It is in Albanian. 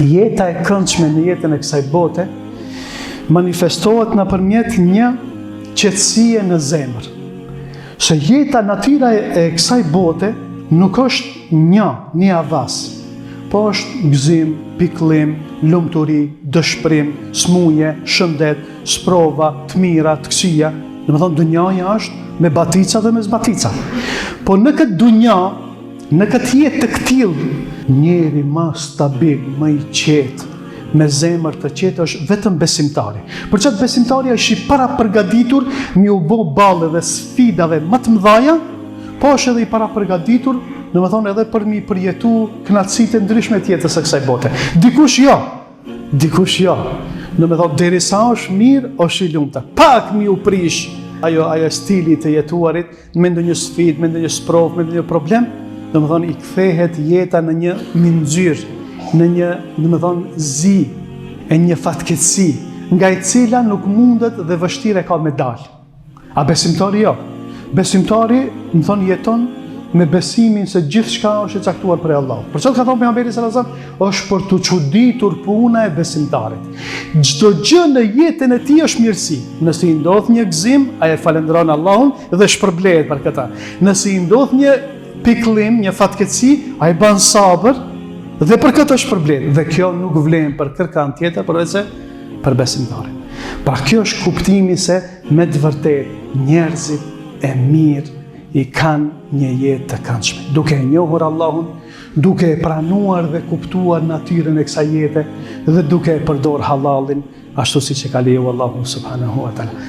Jeta e këndshme në jetën e kësaj bote manifestohet nëpërmjet një qetësie në zemër. Se jeta natyra e kësaj bote nuk është një, një avaz, po është gëzim, pikëllim, lumturi, dëshprim, smuje, shëndet, sprova, të mira, të këqija. Domethonë, dunjaja është me batica dhe me zbatica. Po në këtë dunja, Në këtë jetë të këtillë, njeri ma stabil, më i qetë, me zemër të qetë është vetëm besimtari. Për qatë besimtari është i parapërgatitur me iu bo ballë edhe sfidave më të mëdhaja, po është edhe i parapërgatitur, domethonë edhe për m'i përjetu kënaqësitë e ndryshme të jetës së kësaj bote. Dikush jo, Dikush jo. Domethonë, derisa është mirë, është i lumtur. Pak m'iu prish ajo, ajo stili i të jetuarit, me ndonjë sfidë, me ndonjë sprovë, me ndonjë problem, domethonë, i kthehet jeta në një minxyrë, në një, domethonë, zi, e një fatkeqësi, nga e cila nuk mundet dhe vështirë e ka me dalë. A besimtari jo. Besimtari, domethonë, jeton me besimin se gjithçka është e caktuar prej Allahut. Për qatë ka thonë pejgamberi sallallahu alajhi wasallam, është për t'u çuditur puna e besimtarit. Çdo gjë në jetën e tij është mirësi. Nëse i ndodh një gëzim, ai e falënderon Allahun dhe shpërblehet për këtë. Nëse i ndodh një pikëllim, një fatkeqësi, ai bën sabër dhe për këtë shpërblehet. Dhe kjo nuk vlen për kërkan tjetër përveçse për besimtarin. Pra kjo është kuptimi se me të vërtetë njerëzit e mirë i kanë një jetë të këndshme, duke e njohur Allahun, duke e pranuar dhe kuptuar natyrën e kësaj jete dhe duke e përdor hallallin ashtu siç e ka leju Allahu subhanahu wa taala.